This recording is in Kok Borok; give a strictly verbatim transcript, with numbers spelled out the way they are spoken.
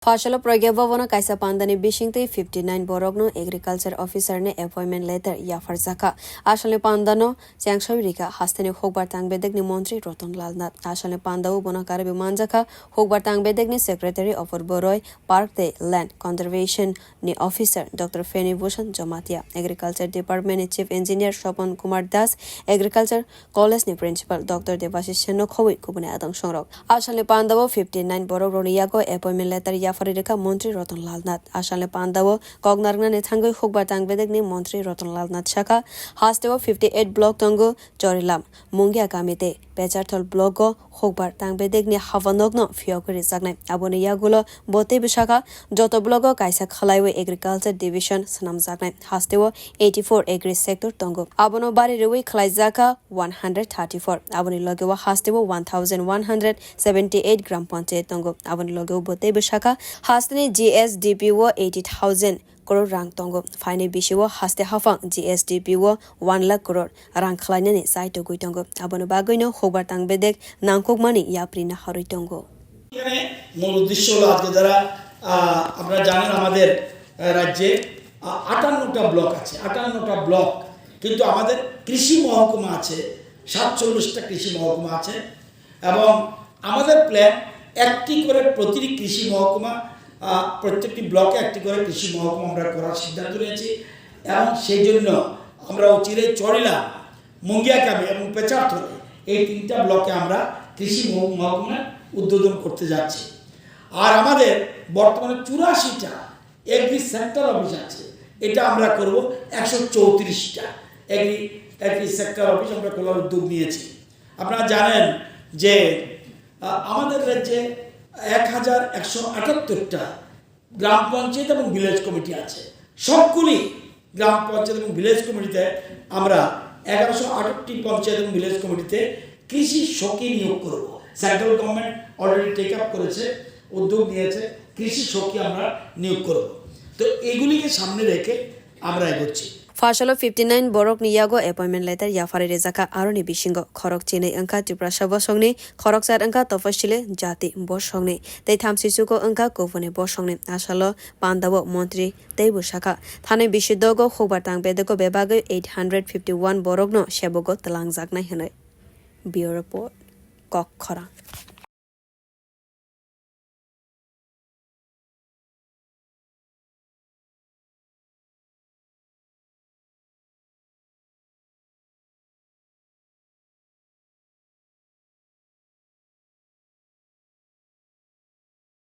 Phasalo Pragya Bhavan-o kaisa pandani bisingtwi fifty nine borokno agriculture officer ni appointment letter yapharjakha. Asalni pandano chengsawi rikha hasteni hukbar tangbedekni montri Ratan Lal Nath. Asalni pandao bono karwi manjakha hukbar tangbedekni secretary Apurba Roy, Park tei Land Conservation ni officer Doctor Feni Bhushan Jamatia, agriculture department ni chief engineer Swapan Kumar Das, agriculture college ni principal Doctor Debashish Sen no khobwi kubuni adong songrok. Asalni pandao fifty nine borok rokni yago appointment letter yapharwi rikha montri Ratan Lal Nath. Asalni pandao kok narwknani thangwi hukbar tangbedekni montri Ratan Lal Nath sakha, hasteo fifty eight block tongo, Chorilam, Mungia kami tei Pecharthal block o hukbar tangbedekni hawanokno phiyogwi rijaknai. Aboni yagulo bo teibo sakha, joto block o kaisa khwlaiwi agriculture division swnamjaknai. Hasteo eighty four agri sector tongo. Abono bari rwui khwlaijakha one hundred thirty four. Aboni logeo hasteo one thousand one hundred seventy eight gram panchayat tongo. Aboni logeo bo teibo sakha, hasteni G S D P o eighty thousand crore rang tongo. Phaini bisio haste haphang G S D P o one lakh crore rang khwlainani chai tugui tongo. Aboni bagwino hukbar tangbedek nangkukmani yapri naharwi tongo. এখানে মূল উদ্দেশ্য হলো আজকে যারা, আহ, আপনারা জানেন আমাদের, আহ, রাজ্যে, আহ, আটান্নটা ব্লক আছে, আটান্নটা ব্লক, কিন্তু আমাদের কৃষি মহকুমা আছে, সাতচল্লিশটা কৃষি মহকুমা আছে। এবং আমাদের প্ল্যান একটি করে প্রতিটি কৃষি মহকুমা, আহ, প্রত্যেকটি ব্লকে একটি করে কৃষি মহকুমা আমরা করার সিদ্ধান্ত নিয়েছি। এবং সেই জন্য আমরা অচিরে চরিলা, মুঙ্গিয়াকামি এবং পেচারথলে এই তিনটা ব্লকে আমরা কৃষি মহ- মহকুমা উদ্বোধন করতে যাচ্ছি। আর আমাদের বর্তমানে চুরাশিটা এগ্রি সেন্টার অফিস আছে, এটা আমরা করব একশো চৌত্রিশটা এগ্রি এগ্রি সেক্টর অফিস আমরা খোলার উদ্যোগ নিয়েছি। আপনারা জানেন যে, আহ, আমাদের রাজ্যে এক হাজার একশো আটাত্তরটা গ্রাম পঞ্চায়েত এবং ভিলেজ কমিটি আছে। সবগুলি গ্রাম পঞ্চায়েত এবং ভিলেজ কমিটিতে আমরা এগারোশো আটষট্টি পঞ্চায়েত এবং ভিলেজ কমিটিতে কৃষি সখী নিয়োগ করব। Central government already take up করেছে, উদ্যোগ নিয়েছে, কৃষি সখী আমরা নিয়োগ করব। তো এগুলিকে সামনে রেখে আমরা এগোচ্ছি। Phasalo fifty nine borokni yago appointment letter yapharwi rijakha. Aroni bisingo khorok chinwi wngkha Tiprasa bosongni, khoroksa wngkha Topasili jati bosongni tei thamsisugo wngkha kubuni bosongni. Asalo pandao montri teibo sakha, thani bisi dogo hukbar tangbedego bebagwi eight hundred fifty one borokno sebogo twlangjaknai hwnwi. Bureau Report, Kokkhorang.